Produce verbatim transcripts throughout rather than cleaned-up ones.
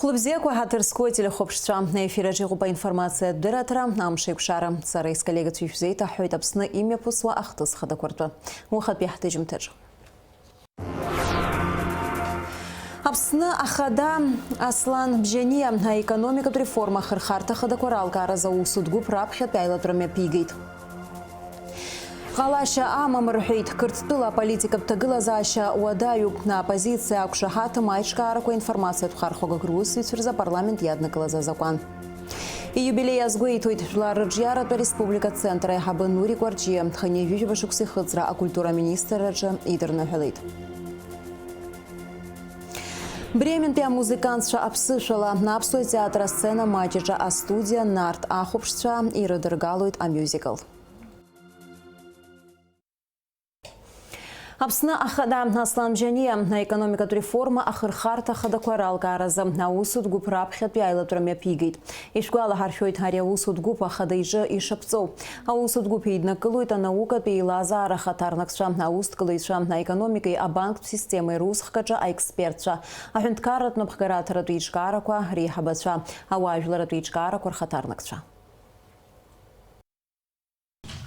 Хәлыбзиақәа, ҳаҭыр зқәу ателехәаԥшцәа, аефир аҿы иҟоуп аинформациатә дырраҭара, амш еиқәшара. Сара исколлегацәа ишәзеиҭаҳҳәоит Аԥсны имҩаԥысуа ахҭыс хадақәа ртәы. Уахатәи ҳҭыжьымҭаҿы. Аԥсны Ахада Аслан Бжьаниа аекономикатә реформа ахырхарҭа ахадақәа ралкааразы аусутә гәыԥ раԥхьатәи аилатәара мҩаԥигеит. Ҟалашьа амам рҳәеит, Қырҭтәыла аполитикатә ҭагылазаашьа уадаҩуп, аоппозициа ақәшаҳаҭым аиҿкаарақәа информациатә хархәагак русзуҩцәа рзы апарламент иаднакылаз азакәан. Ииубилеи азгәеиҭоит Жәлар рыҿиаратә ареспублика ацентр аиҳабы Нури Кәарҷиа, хынҩажәижәаба шықәса ихыҵра акультура аминистрраҿы идырныҳәалеит. Брементәи амузыкантцәа аԥсышәала аԥсуа театр асцена маҷ аҿы астудиа Нарҭ ахәаԥшцәа ирыдыргалоит амюзикл. Аԥсны Ахада Аслан Бжьаниа аекономикатә реформа ахырхарҭа ахадақәа ралкааразы аусутә гәыԥ раԥхьатәи аилатәара мҩаԥигеит. Ишәгәалаҳаршәоит ари аусутә гәыԥ Ахада иҿы ишаԥҵоу. Аусутә гәыԥ еиднакылоит анаукатә еилазаара ахаҭарнакцәа, аусҭкылаҩцәа, аекономикеи абанктә системеи русхкаҿы аекспертцәа, аҳәынҭқарратә напхгараҭаратә еиҿкаарақәа реиҳабацәа, ауаажәларратә еиҿкаарақәа рхаҭарнакцәа.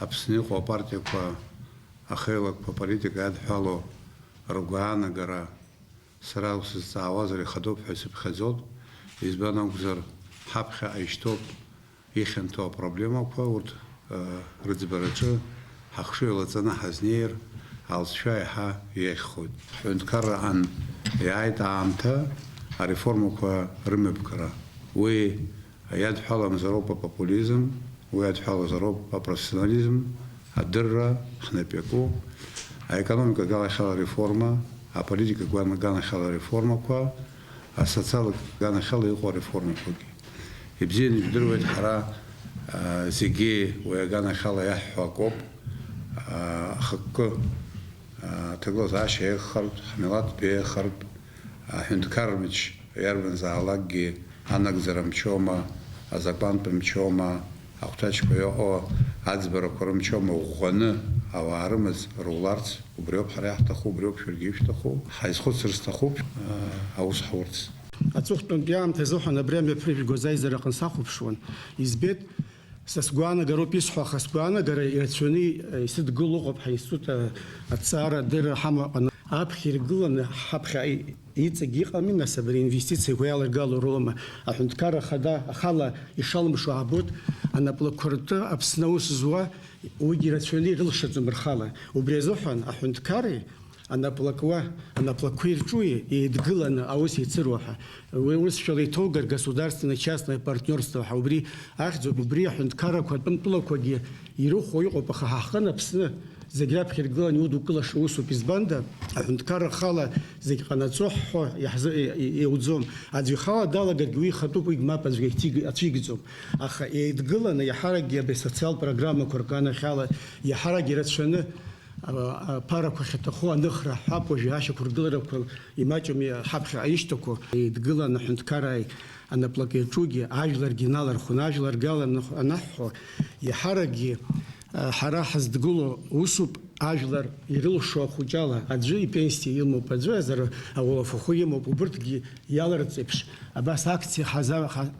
Аԥсны иҟоу апартиақәа ахеилакқәа аполитика иадҳәало ргәаанагара сара усызҵаауазар ихадоуп ҳәа исыԥхьаӡоит, избан акәзар, ҳаԥхьаҟа ишьҭоуп ихьанҭоу апроблемақәа, урҭ, ы, рыӡбараҿы ҳахшыҩ лаҵаны ҳазнеир, алҵшәа еиҳа иеиӷьхоит. Ҳҳәынҭқарраҟан иааит аамҭа ареформақәа рымҩаԥгара. Уи иадҳәаламзароуп апопулизм, уи иадҳәалазароуп апрофессионализм, адырра, ҳнапы иаку, аекономика аганахьала ареформа, аполитика аган-, аганахьала ареформақәа, асоциалтә аганахьала иҟоу ареформақәагьы. Ибзианы ижәдыруеит, ҳара, а, зегьы уи аганахьала иаҳҳәо акоуп, а, ахықәкы, а, аҭагылазаашьа еиӷьхартә, ҳмилаҭтә еиӷьхартә, аҳәынҭқарра мч иарбанзаалакгьы анагӡара мчома, азакәантә мчома, ахәҭаҷқәа иҟоу аӡбарақәа рымчома ӷәӷәаны ауаа рымаҵ руларц, убриоуп ҳара иаҳҭаху, убриоуп шәаргьы ишәҭаху, ҳаизхәыцыр сҭахуп, аа, аус ҳурц. Аҵыхәтәантәи аамҭазыҳәан абри амҩаԥыржәгоз аизараҟны сахәаԥшуан, избеит, Са сгәаанагароуп исҳәо, аха сгәаанагара ирацәаны исыдгыло ыҟоуп, ҳаинститут аҭҵаара адырра ҳамоу аҟны. Аԥхьа иргыланы ҳаԥхьа иҵегь иҟами, нас, абри аинвестициақәа иаларгало ролума? Аҳәынҭқарра Ахада ахала ишалымшо аабоит, анаплакқәа ртәы Аԥсны аус зуа уигьы ирацәаны ирылшаӡом рхала. Убри азыҳәан аҳәынҭқарреи Анаплакуа, анаплакқәа ирҿуи еидгыланы аус еицыруа ҳәа. Уи усшәала иҭоугар государственное частное партнерство ҳәа убри ахьӡуп, убри аҳәынҭқаррақәа атәымтәылақәагьы ирыхәо иҟоуп, аха ҳа ҳҟын Аԥсны зегь раԥхьа иргыланы иудукылаша усуп, избанда, аҳәынҭқарра ахала зегь ҟанаҵо ҳҳәо иаҳзы-, и-, и-, иуӡом. Аӡә ихала далагаргьы уи ихатәуп, уигь мап аӡәгьы ацәигӡом. Аха еидгыланы иаҳаракгьы абри асоциалтә программақәа рганахьала иаҳаракгьы рацәаны А-, аԥарақәа ахьаҭаху аныхра ҳҳәап, уажәы ашьақәыргыларақәа имаҷуми ҳаԥхьаҟа ишьҭақәоу, еидгылан аҳәынҭқарааи анаплак иаҿугьы, ажәларгьы иналархәын, ажәлар ргала анах-, анаҳҳәо, иаҳаракгьы, а, ҳара ҳаздгыло усуп, ажәлар ирылшо ахәыҷала, аӡәы ипенсиа имоуп, аӡәы азар ауалафахәы имоуп, убырҭгьы иаларҵеиԥш, абас акциа ҳаза-, ҳа-,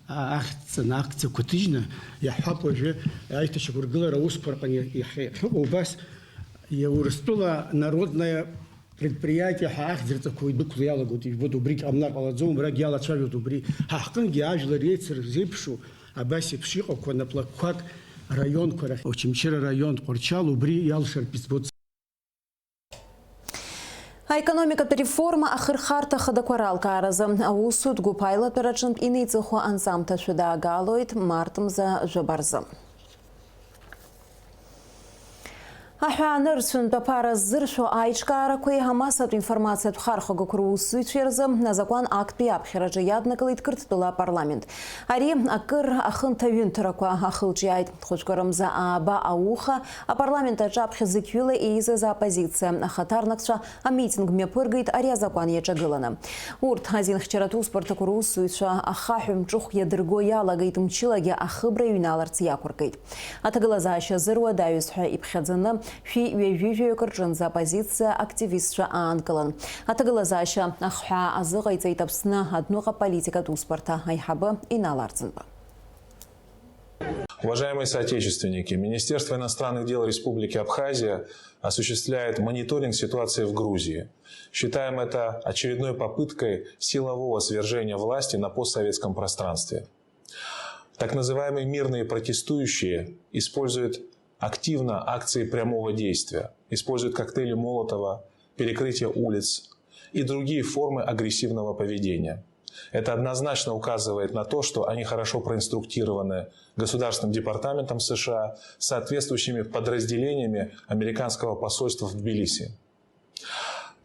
ҳа-, ахьӡҵаны, акциақәа ҭыжьны, иаҳҳәап, уажәы аиҭашьақәыргылара аусқәа рҟны иахьа-, иахьыҟоу убас, Иа-, Урыстәыла народное предприятие ҳәа ахьӡырҵақәоу идәықәла иалагоит, ижәбоит, убригь ҟамлар ҟалаӡом, убрагь иалацәажәоит убри. Ҳа ҳҟынгьы ажәлар реицыр зеиԥшу, абас еиԥш иҟақәоу анаплакқәак раионқәа рахь, Очамчыра араион, Тҟәарчал, убри иалшартә избоит. Аекономикатә реформа ахырхарҭа ахадақәа ралкааразы аусутә гәыԥ аилатәараҿынтә инеиҵыху анҵамҭа шәыдаагалоит март мза жәаба рзы. Аҳәаанырцәынтә аԥара ззыршәо аиҿкаарақәеи амассатә информациатә хархәагақәа русзуҩцәеи рзы азакәан актәи аԥхьараҿы иаднакылеит Қырҭтәыла апарламент. Ари акыр ахынҭаҩынҭарақәа ахылҿиааит. Хәыҷқәа рымза ааба ауха апарламент аҿаԥхьа зықьҩыла еизаз аоппозициа ахаҭарнакцәа амитинг мҩаԥыргеит ари азакәан иаҿагыланы. Урҭ азинхьчаратә усбарҭақәа русзуҩцәа ахаҳә мҿыхә иадырго иалагеит, мчылагьы ахыбра иҩналарц иақәыркит. Аҭагылазаашьа зыруадаҩыз ҳәа иԥхьаӡаны Шәи ҩажәи жәаҩык рҿынӡа аоппозициа активистцәа аанкылан. Аҭагылазаашьа ахҳәаа азыҟаиҵеит Аԥсны адәныҟа политикатә усбарҭа аиҳабы Инал Арӡынба. Уважаемые соотечественники, Министерство иностранных дел Республики Абхазия осуществляет мониторинг ситуации в Грузии. Считаем это очередной попыткой силового свержения власти на постсоветском пространстве. Так называемые мирные протестующие используют активно акции прямого действия, используют коктейли Молотова, перекрытие улиц и другие формы агрессивного поведения. Это однозначно указывает на то, что они хорошо проинструктированы Государственным департаментом США, соответствующими подразделениями американского посольства в Тбилиси.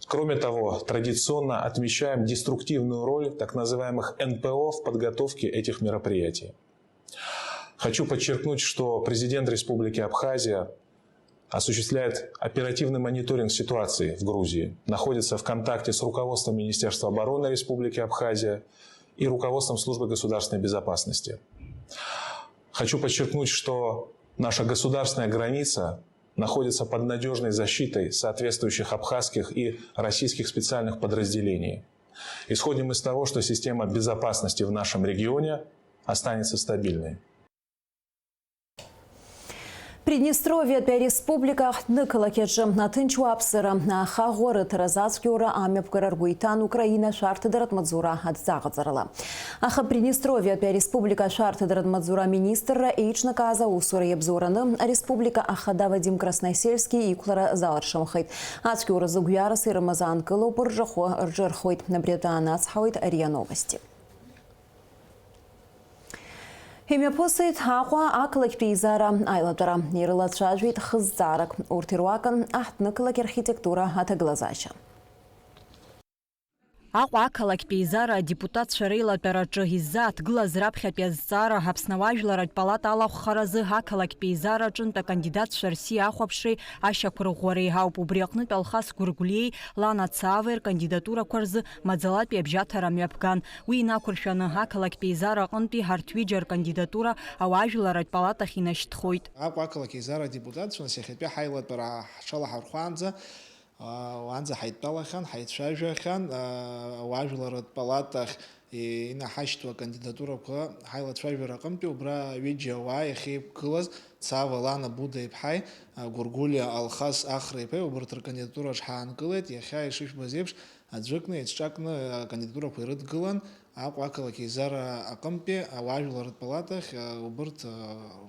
Кроме того, традиционно отмечаем деструктивную роль так называемых Н П О в подготовке этих мероприятий. Хочу подчеркнуть, что президент Республики Абхазия осуществляет оперативный мониторинг ситуации в Грузии, находится в контакте с руководством Министерства обороны Республики Абхазия и руководством Службы государственной безопасности. Хочу подчеркнуть, что наша государственная граница находится под надежной защитой соответствующих абхазских и российских специальных подразделений. Исходим из того, что система безопасности в нашем регионе останется стабильной. Приднестровиатәи ареспублика аҳҭнықалақь аҿы аҭынч уааԥсыра, ахаӷәӷәа рыҭара азы ацәгьоура амҩаԥгара ргәы иҭан Украина ашәарҭадаратә маҵзура адҵа ҟаҵарала. Аха Приднестровиатәи ареспублика ашәарҭадаратә маҵзура аминистрра еиҿнакааз аусура иабзоураны ареспублика ахада Вадим Красносельски иқәлара залыршамхеит. Ацәгьоура зыгәҩарас ирымаз аанкылоуп рҿахәы рҿырхуеит. Абри атәы аанацҳауеит РИА Новости. Имҩаԥысит Аҟәа ақалақьтә еизара аилатәара, ирылацәажәеит хызҵаарак, урҭ ируакын аҳҭнықалақь архитектура аҭагылазаашьа. Аҟәа ақалақьтә еизара адепутатцәа реилатәараҿы иззааҭгылаз раԥхьатәи азҵаара Аԥсны ауаажәларратә палата алахәхаразы ақалақьтә еизара аҿынтә акандидатцәа рсиа ахәаԥшреи ашьақәырӷәӷәареи ауп. Убри аҟнытә Алхас Гәыргәлиеи Лана Цавеи ркандидатурақәа рзы маӡалатәи абжьаҭара мҩаԥган. Уи инақәыршәаны, ақалақьтә еизара аҟынтәи ҳарҭ ҩыџьа ркандидатура ауаажәларратә палатахь инашьҭхоит. Аҟәа ақалақь еизара адепутатцәа нас иахьатәи ҳаилатәара ҳҽалаҳархәаанӡа, уаанӡа ҳаидтәалахьан, ҳаицәажәахьан, ауаажәларратә палатахь инаҳашьҭуа акандидатурақәа ҳаилацәажәара аҟынтәи убра ҩыџьа ауаа иахьеиқәгылаз, Цава Лана Буда-иԥҳаи Гәыргәлиа Алхас Ахра-иԥеи убарҭ ркандидатураҿ ҳаанкылеит. Иахьа ишыжәбаз еиԥш, аӡәыкны, еиҿҿакны акандидатурақәа ирыдгылан. Аҟәа ақалақь еизара аҟынтәи ауаажәларратә палатахь убырҭ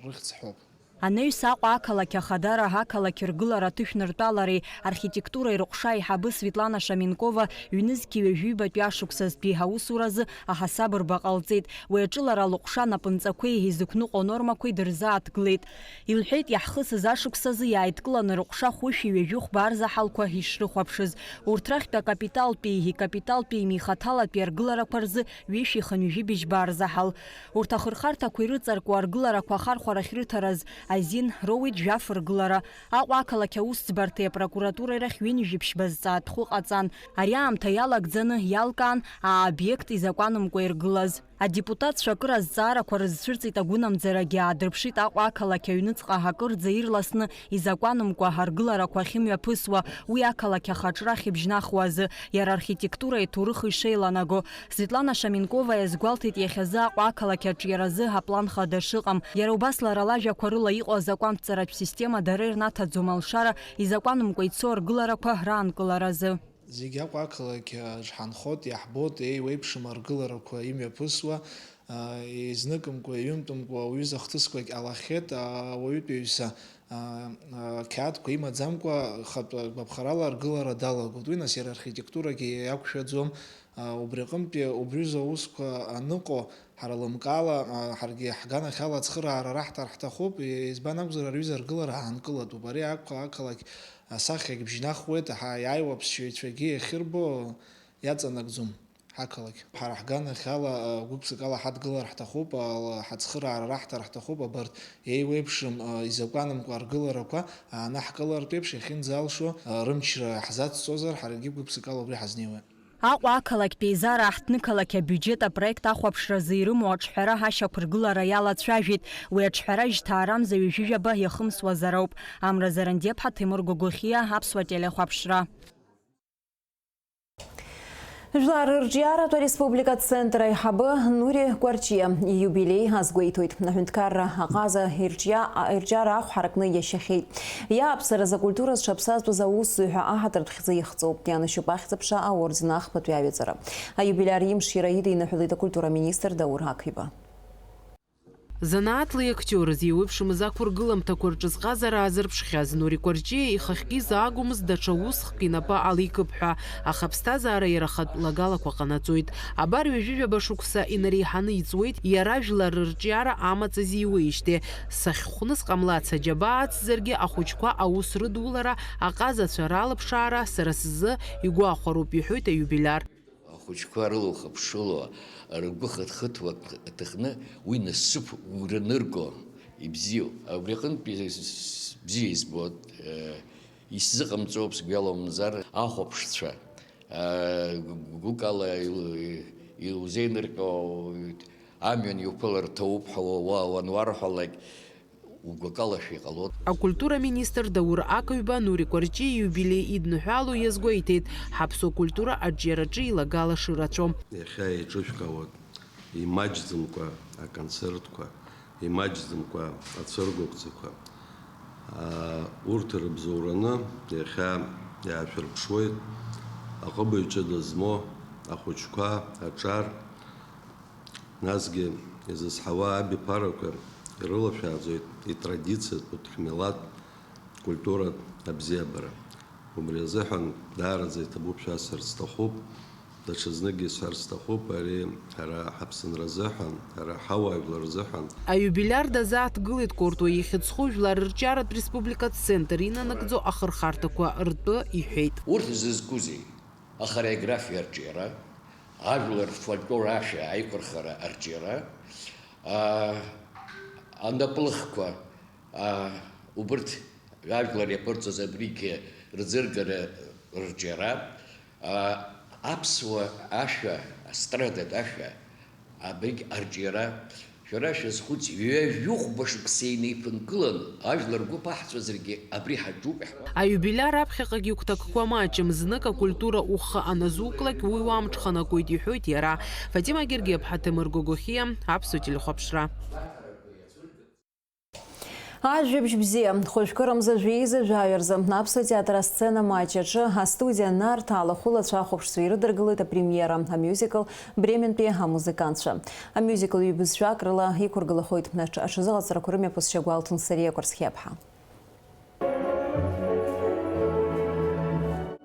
рыхьӡ ҳәоуп. Анаҩс Аҟәа ақалақь ахадара ақалақь ргылара аҭышәныртәалареи архитектуреи рыҟәша аиҳабы Светлана Шаменкова ҩнызқьи ҩажәи ҩбатәи ашықәсазтәи аусуразы аҳасабырба ҟалҵеит. Уи аҿы лара лыҟәша напынҵақәеи изықәныҟәо анормақәеи дырзааҭгылеит. Илҳәеит, иаҳхысыз ашықәсазы иааидкыланы рыҟәша хәышәи ҩажәи хәба арзаҳалқәа ишрыхәаԥшыз. Урҭ рахьтә акапиталтәии икапиталтәии михаҭалатәи аргыларақәа рзы ҩышәи хынҩажәи быжьба арзаҳал. Урҭ ахырхарҭақәа ирыҵаркуа аргыларақәа ахархәарахь рыҭараз азин роуеит жәаф ргылара. Аҟәа ақалақь аусӡбарҭеи апрокуратуреи рахь ҩынҩажәи ԥшьба зҵаатәхәы ҟаҵан. Ари аамҭа иалагӡаны иалкаан аобиект изакәанымкәа иргылаз. Адепутатцәа акыр азҵаарақәа рызцәырҵит, агәынамӡарагьы аадырԥшит Аҟәа ақалақь аҩныҵҟа акырӡа ирласны изакәанымкәа аргыларақәа ахьымҩаԥысуа, уи ақалақь ахаҿра ахьыбжьнахуа азы, иара архитектура иҭоурых ишеиланаго. Светлана Шаменкова иазгәалҭеит иахьазы Аҟәа ақалақь аҿиаразы аплан хада шыҟам. Иара убас лара лажәақәа рыла иҟоу азакәанҭҵаратә система дара ирнаҭаӡом алшара изакәанымкәа ицо аргыларақәа раанкыларазы. Зегь Аҟәа ақалақь аҿ ҳанхоит, иаҳбоит еиуеиԥшым аргыларақәа имҩаԥысуа, изныкымкәа, иҩынтәымкәа уҩыза хҭысқәагь ҟалахьеит, ауаҩытәыҩса ақьаадқәа имаӡамкәа хатә гәаԥхарала аргылара далагоит. Уи нас иара архитектурагьы иақәшәаӡом, убри аҟынтәи убриҩыза аусқәа аныҟоу, ҳара лымкаала, ҳаргьы ҳганахьала ацхыраара раҳҭар ҳҭахуп, избан акәзар, арҩыза аргылара ҳаанкылатәуп. Ари Аҟәа ақалақь асахьагь бжьнахуеит, ҳа иааиуа аԥсшьаҩцәагьы иахьырбо иаҵанакӡом ҳақалақь. Ҳара ҳганахьала, гәык-ԥсыкала ҳадгылар ҳҭахуп, ҳацхыраара раҳҭар ҳҭахуп, абарҭ еиуеиԥшым, изакәанымкәа аргыларақәа аанаҳкылартә еиԥш иахьынӡалшо, рымчра ҳзацҵозар, ҳаргьы гәык-ԥсыкала убри ҳазнеиуеит. Аҟәа ақалақьтә еизара аҳҭнықалақь абиуџьет апроект ахәаԥшразы ирымоу аҿҳәара ашьақәыргылара иалацәажәеит. Уи аҿҳәара жьҭаарамза ҩажәижәаба иахымсуазароуп. Амра Зарандиаԥҳа, Ҭемыр Гогохиа, Аԥсуа телехәаԥшра. Жәлар рырҿиаратә ареспубликатә центр аиҳабы Нури Кәарҷиа ииубилеи азгәеиҭоит. Аҳәынҭқарра аҟаза ирҿиа-, ирҿиара ахә ҳаракны иашьахьеит. Иааԥсаразы акультура зҽаԥсазтәыз аусзуҩ ҳәа аҳаҭыртә хьӡы ихҵоуп. Ианашьоуп ахьӡ-аԥша аорден ахԥатәи аҩаӡара. Аиубилиар имшира идиныҳәалеит акультура министр Даур Ақиба. Занааҭла иактиорыз, еиуеиԥшымыз ақәыргыламҭақәа рҿы зҟазара аазырԥшхьаз Нури Кәарҷиа ихахьгьы изаагомызт даҽа усхк инапы аликып ҳәа, аха аԥсҭазаара иара ахатә лагалақәа ҟанаҵоит. Абар ҩажәижәаба шықәса инареиҳаны иҵуеит иара жәлар рырҿиара амаҵ азиуеижьҭеи. Сахьхәны сҟамлац аџьабаа ацзаргьы, ахәыҷқәа аус рыдулара, аҟазацәа ралыԥшаара сара сзы игәахәароуп, иҳәоит аиубилиар. Ахәыҷқәа рылоухаԥшыло, ргәы хыҭхыҭуа ҭыхны, уи насыԥ уранырго ибзиоуп. Убри аҟынтәи с-, бзиа избоит, э, исзыҟамҵоуп, сгәы иалоумзар, ахәаԥшцәа, э, гәыкала ил-, илзеинырҟьо, амҩан иуԥылар ҭоуп ҳәа уа-, уа-, уануарҳәалак, угәы акалашәа иҟалоит. Акультура министр Даур Ақыҩба Нури Кәарҷиа ииубилеи идныҳәало иазгәеиҭеит, ҳаԥсуа культура аҿиараҿы илагала шырацәоу. Иахьа еиҿышәкаауеит имаҷӡамкәа аконцертқәа, имаҷӡамкәа ацәыргақәҵақәа. Аа, урҭ рыбзоураны иахьа иаашәырԥшуеит аҟыбаҩ ҷыда змоу ахәыҷқәа, аҿар, Насгьы изызҳауа абиԥарақәа ирылашәааӡоит итрадициатә, ҳмилаҭтә, культуратә абзиабара. Убри азыҳәан даараӡа иҭабуп шәасҳәарц сҭахуп, даҽазныкгьы исҳәарц сҭахуп, ари ҳара ҳаԥсынра азыҳәан, ҳара ҳауаажәлар рзыҳәан. Аиубилиар дазааҭгылеит Кортуа ихьыӡху Жәлар рырҿиаратә республикатә центр инанагӡо ахырхарҭақәа ртәы иҳәеит. Урҭ зызкузеи? Ахореографиа арҿиара, ажәлар рфольклор ашәа аиқәырхара арҿиара, аа, анаплыхқәа, аа, убырҭ ажәлар иаԥырҵаз абригьы рӡыргара рҿиара, аа, аԥсуа ашәа, астрадатә ашәа, абригь арҿиара, шәара шәазхәыц, ҩажәихәба шықәса инеиԥынкылан, ажәлар ргәы ԥаҳҵәазаргьы абри ҳаҿуп иаҳҳәап. Аиубилиар аԥхьаҟагьы гәҭакқәа маҷым, знык акультура ухы аназуклак, уи уамҽханакуеит, иҳәоит иара. Фатима Гергиаԥҳа, Ҭемыр Гогохиа, Аԥсуа телехәаԥшра. Ажәабжь бзиа, хәажәкырамза жәеиза жәаҩа рзы Аԥсуа театр асцена маҷ аҿы астудиа Нарҭаа лахәылацәа ахәаԥшцәа ирыдыркылоит апремиера, амюзикл Брементәи амузыкантцәа. Амюзикл ҩбызшәак рыла иқәыргылахоит. Аҽ-, аҽазыҟаҵарақәа рымҩаԥысшьа гәалҭон Сариа Кәарсхиаԥҳа.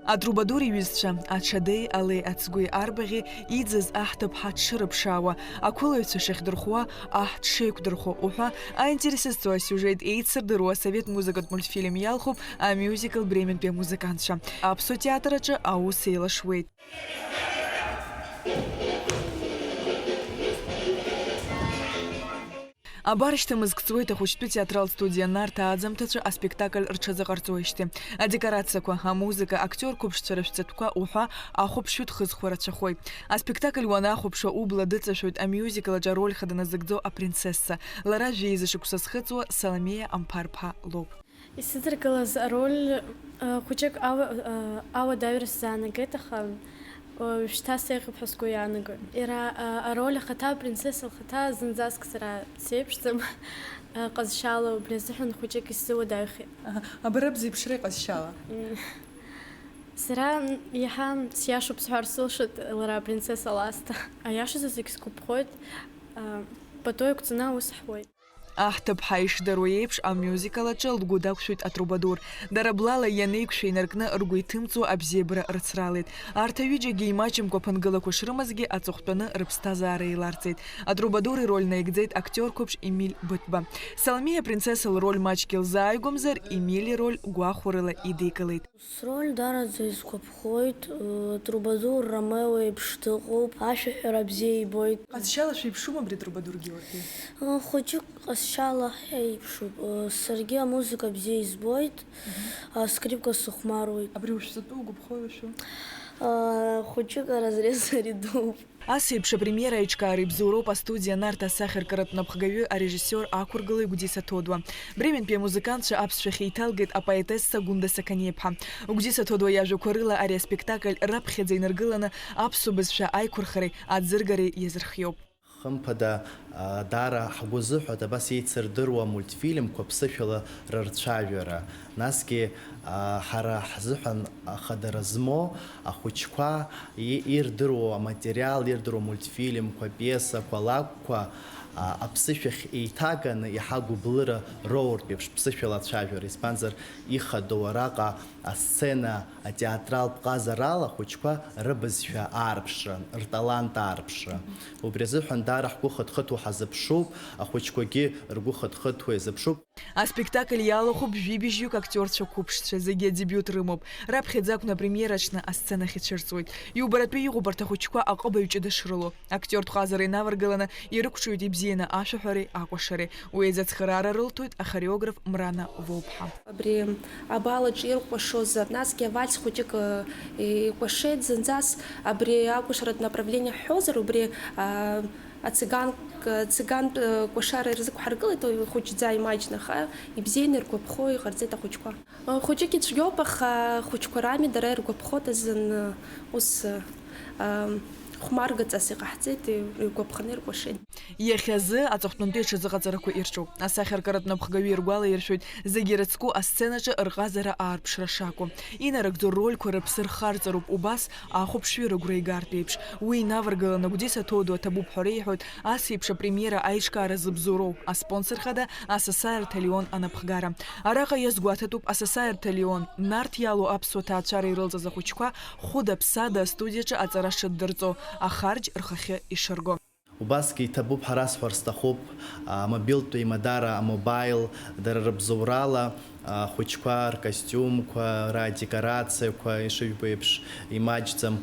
Атрубадур иҩызцәа, аҽадеи, алеи ацгәи арбаӷьи иӡыз аҳ ҭыԥҳа дшырыԥшаауа, ақәылаҩцәа шахьдырхәуа аҳ дшеиқәдырхәо уҳәа, аинтерес зҵоу асиужет еицырдыруа асовет музыкатә мультфильм иалхуп амюзикл Брементәи амузыкантцәа. Аԥсуа театр аҿы аус еилашуеит. Абар шьҭа мызк ҵуеит ахәыҷтәы театралтә студиа Нарҭаа аӡамҭацәа аспектакль рҽазыҟарҵоижьҭеи. Адекорациақәа, амузыка, актиор қәыԥшцәа рышәҵатәқәа уҳәа ахәаԥшҩы дхызхуа рацәахоит. Аспектакль уанахәаԥшуа убла дыҵашәоит амюзикл аҿы ароль хада назыгӡо апринцесса. Лара жәеиза шықәса зхыҵуа Саломеиа Амԥарԥа лоуп. Исыдыркылаз ароль, э, хәыҷык ау-, э, ауадаҩра сзаанагеит, аха, э, уажәшьҭа сеиӷьуп ҳәа сгәы иаанагоит. Иара, э, ароль ахаҭа, апринцесса лхаҭа зынӡаск сара сеиԥшӡам, э, ҟазшьала убри азыҳәан хәыҷык исзыуадаҩхеит. Аҳа, абра бзеиԥшра иҟазшьала? М. Сара, м, иаҳа сиашоуп сҳәар сылшоит, лара апринцесса ласҭа. Аиашазы зегь сгәаԥхоит, э, пату еиқәҵаны аус ҳуеит. Аҳ ҭыԥҳа ишдыруа еиԥш, амюзикл аҿы лгәы дақәшәеит атрубадур. Дара блала ианеиқәшәа инаркны ргәы иҭымҵуа абзиабара рыцралеит. Арҭ аҩыџьагьы имаҷымкәа ԥынгылақәа шрымазгьы аҵыхәтәаны рыԥсҭазаара еиларҵеит. Атрубадур ироль наигӡеит актиор қәыԥш Емиль Быҭәба. Саломеиа апринцесса лроль маҷк илзааигәамзар, Емиль ироль гәахәарыла идикылеит. Сроль дараӡа исгәаԥхоит, э, Трубадур Ромео еиԥш дыҟоуп, ашәаҳәара бзиа ибоит. Ҟазшьала шәеиԥшума абри Трубадур Георги? Э, хәыҷык ҟазшьала ҳаиԥшуп. Э, саргьы амузыка бзиа избоит, мгм, аскрипка сыхәмаруеит. Абри ушәҵатәу угәаԥхои уашәу? Хәыҷык аразрез ари дууп. Ас еиԥш апремиера аиҿкаара ибзоуроуп астудиа Нарҭ асахьаркыратә напхгаҩы арежиссиор ақәыргылаҩ Гәдиса Ҭодуа. Бременнтәи амузыкантцәа аԥсшәахь еиҭалгеит апоетесса Гәында Сақаниаԥҳа. Гәдиса Ҭодуа иажәақәа рыла ари аспектакль раԥхьаӡа инаргыланы аԥсуа бызшәа аиқәырхареи аӡыргареи иазырхиоуп. Хымԥада, а, даара ҳгәы азыҳәоит абас еицырдыруа амультфильмқәа ԥсышәала рырцәажәара. Насгьы, а, ҳара ҳзыҳәан ахадара змоу ахәыҷқәа и-, ирдыруа аматериал, ирдыруа амультфильмқәа, апиесақәа, алакәқәа, а, аԥсышәахь еиҭаганы иаҳа гәыблыра роуртә еиԥш ԥсышәала ацәажәара, избанзар, ихадоу араҟа асцена атеатралтә ҟазарала ахәыҷқәа рыбызшәа аарԥшра, рталант аарԥшра. Убри азыҳәан даара ҳгәы хыҭхыҭуа ҳазыԥшуп, ахәыҷқәагьы ргәы хыҭхыҭуа изыԥшуп. Аспектакль иалахәуп жәибжьҩык актиорцәа қәыԥшцәа, зегьы адебиут рымоуп. Раԥхьаӡа акәны апремиера аҽны асценахь ицәырҵуеит. Иубаратәы иҟоуп арҭ ахәыҷқәа аҟыбаҩ ҷыда шрылоу. Актиортә ҟазара инаваргаланы ирықәҿиоит ибзианы ашәаҳәареи акәашареи. Уи азы ацхыраара рылҭоит ахореограф Мрана Воуԥҳа. Абри абал аҿы иркәашозар, насгьы авальс хәыҷык, э, икәашеит зынӡас, абри акәашаратә направление ҳҳәозар, убри, а, ациган-, ацигантә, э, кәашара ирзықәҳаргылеит, уи хәыҷӡа имаҷны, аха ибзианы иргәаԥхо иҟарҵеит ахәыҷқәа. Э, хәыҷык ицәгьоуп, аха хәыҷқәа рами, дара иргәаԥхоит азын, э, ус, э, а, хәмаргаҵас иҟаҳҵеит, игәаԥханы иркәашеит. Иахьазы аҵыхәтәантәи аҽазыҟаҵарақәа ирҿуп. Асахьаркыратә напхгаҩы иргәалаиршәоит, зегьы ирыцку асценаҿы рҟазара аарԥшра шакәу. Инарыгӡо ррольқәа рыԥсы рхарҵароуп убас, ахәаԥшҩы рыгәра игартә еиԥш. Уи инаваргаланы Гәдиса Ҭодуа ҭабуп ҳәа реиҳәоит ас еиԥш апремиера аиҿкаара зыбзоуроу аспонсор хада Асасааирҭа Леон анапхгара. Араҟа иазгәаҭатәуп Асасааирҭа Леон, Нарҭ иалоу аԥсуа ҭаацәара ирылҵыз ахәыҷқәа хәыда-ԥсада астудиаҿы аҵара шыддырҵо, ахарџь рхахьы ишырго. Убасгьы иҭабуп ҳәа расҳәар сҭахуп, амобилтә еимадара, амобаил, дара рыбзоурала, ахәыҷқәа ркостиумқәа, радекорациақәа, ишыжәбо еиԥш, имаҷӡам,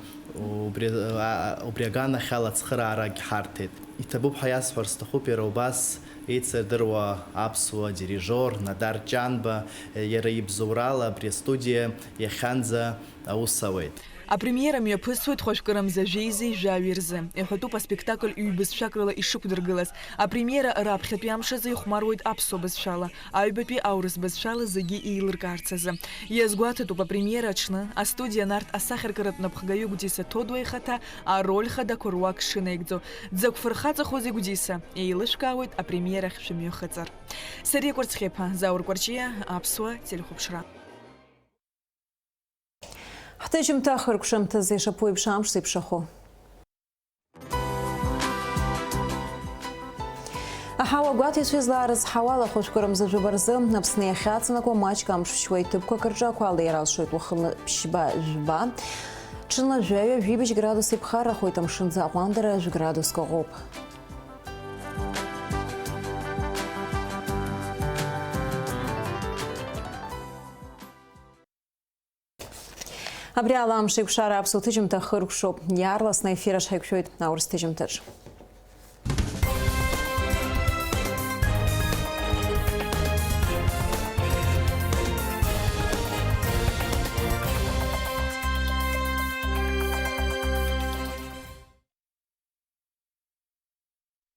убри, а, убри аганахьала ацхыраарагь ҳарҭеит. Иҭабуп ҳәа иасҳәар сҭахуп иара убас еицырдыруа аԥсуа дирижиор Надар Ҷанба, иара ибзоурала абри астудиа иахьанӡа аус ауеит. Апремиера мҩаԥысуеит хәажәкырамза жәеизеи жәаҩеи рзы. Иҳәатәуп аспектакль ҩбызшәак рыла ишықәдыргылаз. Апремиера раԥхьатәи амш азы ихәмаруеит аԥсуа бызшәала, аҩбатәи аурыс бызшәала зегьы еилыркаарц азы. Иазгәаҭатәуп апремиера аҽны астудиа Нарҭ асахьаркыратә напхгаҩы Гәдиса Ҭодуа ихаҭа ароль хадақәа руак шынаигӡо. Дзакә фырхаҵахозеи Гәдиса, еилышәкаауеит апремиерахь шәымҩахыҵыр. Сариа Кәарцхьиаԥа, Заур Кәарҷиа, Аԥсуа телехәаԥшра. Ҳҭыжьымҭа ахыркәшамҭазы ишаԥу еиԥш амш зеиԥшрахо. Аҳауа гәаҭеицәа излаарызҳауа ала, хәажәкырамза жәаба рзы Аԥсны иахьаҵанакуа маҷк амш шьуа иҭыԥқәак рҿы ақәа алеира алшоит, уахынла ԥшьба, жәба, ҽынла жәаҩа, жәибжь градус иԥхаррахоит, амшын аӡы аҟәандара жәградуск аҟоуп. Абри ала амш еиқәшара аԥсуа ҭыжьымҭа хыркәшоуп. Иаарласны аефир аҿ ҳаиқәшәоит аурыс ҭыжьымҭаҿ.